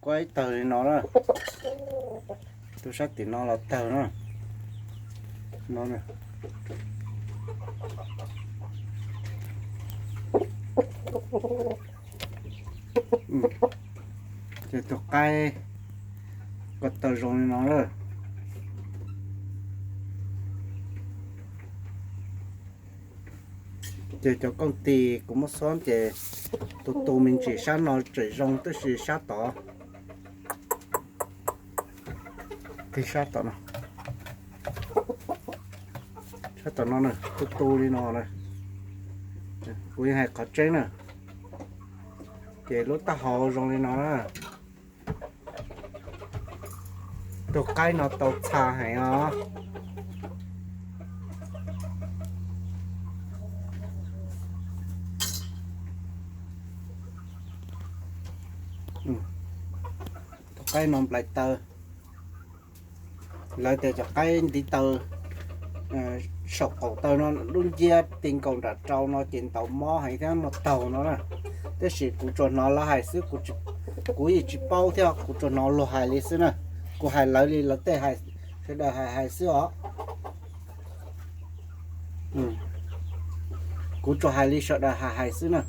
Ua ib tawg li no na. Tus sab tim no los tawg na. No na. Ces tus qaib ko taw zoo li no na. Ces cov kooj tis kuv muab xob ces tus tu me ntsis sab no tseem zoo tab sis sab tod, sab tom no, sab tom no na, tu tu li no na. Kuv yeej hais qhov tseeb na. Ces lub taub hau zoo li no na. Tus qaib no tau txha heev os. Tus qaib no nplais taw. Lawv tias cov qaib ntiv taw saum qaum taw no lub nciab ti nkaus nram rau no ces ntaus mob heev thiab muaj taug no na. Tab sis kuv tsuas hnov lawv hais xwb, kuv yeej tsis paub thiab, kuv tsuas hnov luag hais li xwb na. Kuv hais lawv li lawv tej hais, sawv daws hais hais xwb os. Kuv tsuas hais li sawv daws hais hais xwb na.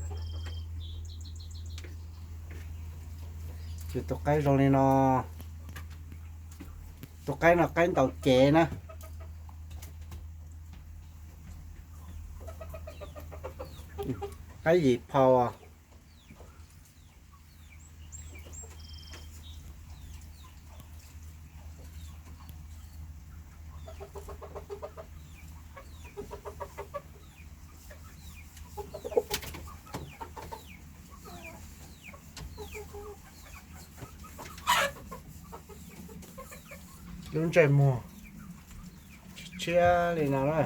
Ces tus qaib zoo li no, tus qaib no qaib ntaus cev na. Qaib yim phau. Lub ntsej muag tshiab li no na.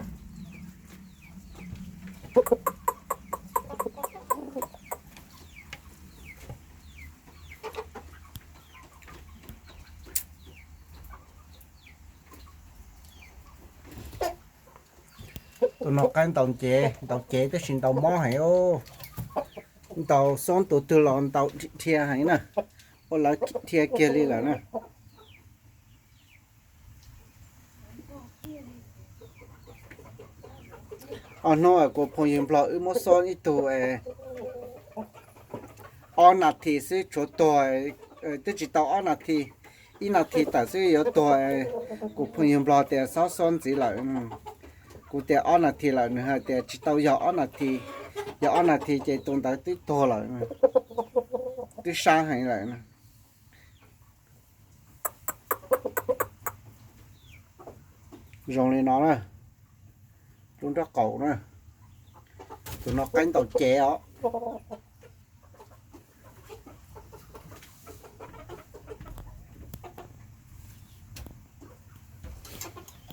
Tus no qaib ntaus cev, ntaus cev tab sis ntaus mob heev. Ntaus xob tus twg los ntaus dhia heev na, ua lawv dhia kiag li lawm na. Ob hnub kuv phooj ywg Nplog wb muab xob ib tug ob nas this xwb tshuav tuag, twb tsis tau ob nas this, ib nas this tawm xwb yuav tuag. Kuv phooj ywg Nplog tias xob xob ntxiv lawm. Kuv tias ob nas this lawm, nws hais tias tsis tau yog ob nas this, yog ob nas this ces tus ntawd twb tuag lawm, twb sab heev lawm. Zoo li no na, lub nraub qaum na, tus no qaib ntaus cev os.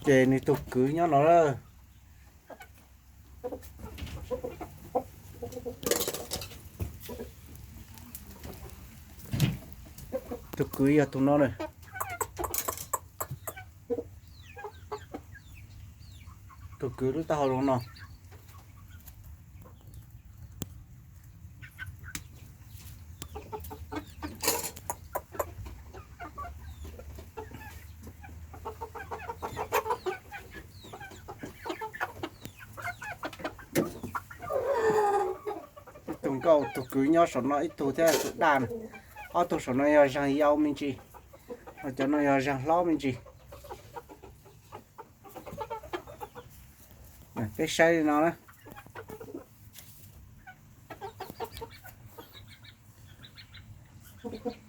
Ces nws tus kwv nyob no lawm. Tus kwv yog tus no na. Tus kwv lub taub hau zoo no. Ib tug nkauj, tus kwv nyob saum no ib tug thiab tus daj na. Ob tug saum no yog zaug yau me ntsis, ho cov no yog zaug hlob me ntsis. Peb saib li no na.